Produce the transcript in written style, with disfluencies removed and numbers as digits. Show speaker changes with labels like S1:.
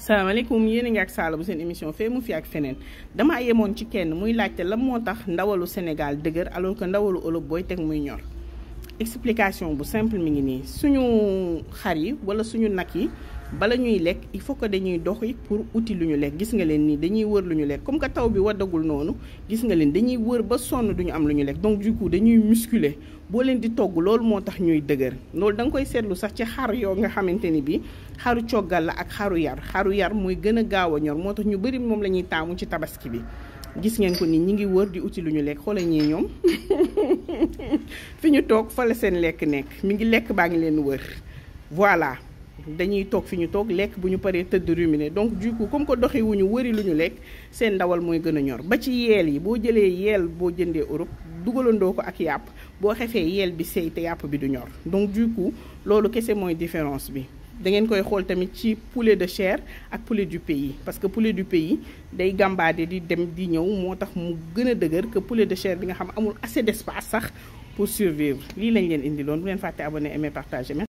S1: salaamaaleykum yéen a ngi ak Sala bu seen émission fee mu fi ak feneen damaa yemoon ci kenn muy laajte lan moo tax ndawalu Sénégal dëgër alors que ndawalu Europe booy teg muy ñor. Explication bu simple mi ngi nii suñu xar yi wala suñu nag yi bala ñuy lekk il faut que dañuy doxi pour uti lu ñu lekk gis nga leen nii dañuy wër lu ñu lekk comme que taw bi waddagul noonu gis nga leen dañuy wër ba sonn duñu am lu ñu lekk donc du coup dañuy musculer boo leen di togg loolu moo tax ñuy dëgër loolu da nga koy seetlu sax ci xar yoo nga xamante ni bi xaru coggal la ak xaru yar mooy gën a gaaw a ñor moo tax ñu bëri moom la ñuy taamu ci tabaski bi gis ngeen ko ni ñi ngi wër di uti lu ñu lekk xoolal ñii ñoom fi ñu toog fa la seen lekk nekk mi ngi lekk baa ngi leen wër voilà dañuy toog fi ñu toog lekk bu ñu paree tëdd ruminer donc du coup comme que doxi wuñu wëri lu ñu lekk seen ndawal mooy gën a ñor ba ci yeel yi boo jëlee yeel boo jëndee Europe dugalandoo ko ak yàpp boo xefee yeel bi sey te yàpp bi du ñor donc du coup loolu kese mooy différence bi da ngeen koy xool tamit ci poulet de chair ak poulet du pays parce que poulet du pays day gàmbaade di dem di ñëw moo tax mu gën a dëgër que poulet de chair bi nga xam amul assez d'espace sax pour survivre lii lañ leen indi loon bu leen fàtte abonné aimer partager